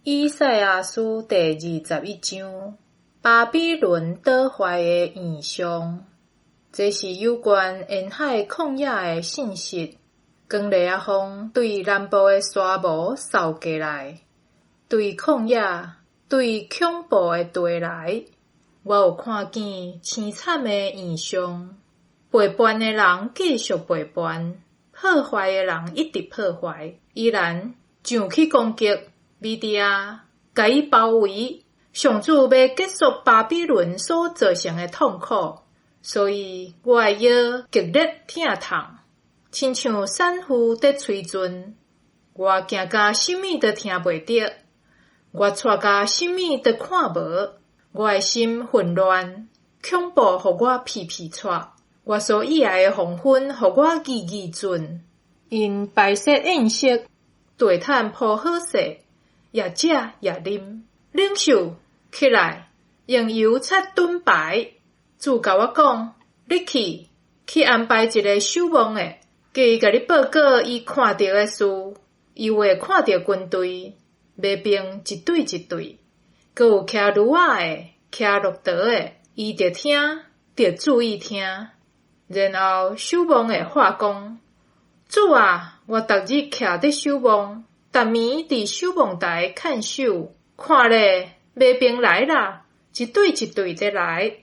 以賽亞書第21章，巴比倫倒壞的異象。這是有關沿海曠野的信息。狂熱的風對南部的沙漠掃過來，對曠野，對恐怖的地來。我有看見凄慘的異象，背叛的人繼續背叛，破壞的人一直破壞，依然上去攻擊米底亞，共伊包圍。上主欲結束巴比倫所造成的痛苦，所以我的腰激烈疼痛，親像產婦佇催陣。我驚甲啥物都聽袂著，我掣甲啥物都看無，我的心混亂，恐怖予我皮皮掣，我所喜愛的黃昏予我疑疑陣。𪜶擺設宴席，地毯鋪好勢，也食也啉。領袖起來，用油擦盾牌。主共我講：你去，去安排一个守望的，叫伊共你報告伊看著的事。伊有會看著軍隊，馬兵一隊一隊，閣有騎驢仔的，騎駱駝的，伊著聽，著注意聽。然後守望的話講：主啊，我逐日徛佇守望，逐暝佇守望台看守，看咧，馬兵來啦，一隊一隊佇來。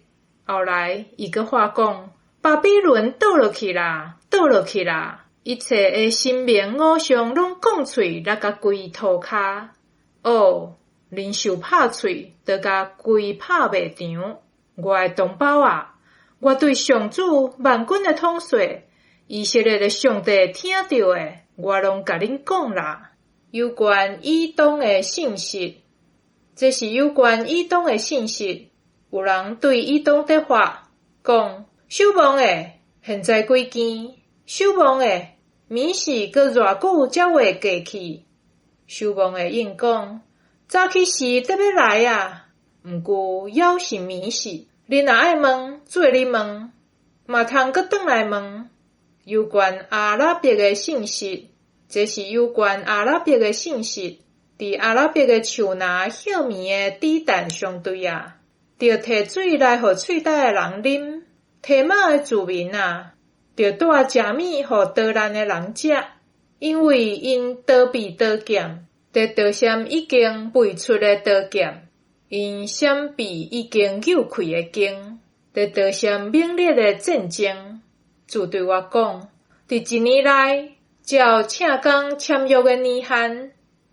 後來伊閣話講：巴比倫倒落去啦，倒落去啦！一切的神明偶像攏摃碎，落共規塗跤。哦，恁受拍碎，都共規拍賣場。我的同胞啊，我對上主萬軍的統帥，以色列的上帝聽著的，我攏共恁講啦。有關以東的信息，這是有關以東的信息。有人對以東佇話講：守望的，現在幾更？守望的，暝時閣偌久才會過去？守望的應講：早起時得欲來啊！毋過猶是暝時。恁若愛問，做你問，嘛通閣轉來問。有關亞拉伯的信息，這是有關亞拉伯的信息。佇亞拉伯的樹林歇眠的底但商隊啊，著提水來予喙焦的人啉；提瑪的住民啊，著帶食物予逃難的人食，因為𪜶逃避刀劍，佇逃閃已經拔出的刀劍，𪜶閃避已經搝開的弓，佇逃閃猛烈的戰爭。主對我講：佇一年內，照聖工簽約的年限，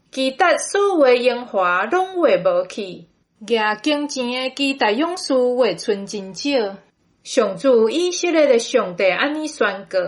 基達所有的榮華攏會無去，舉弓箭的基達勇士會賰真少。上主以色列的上帝按呢宣告：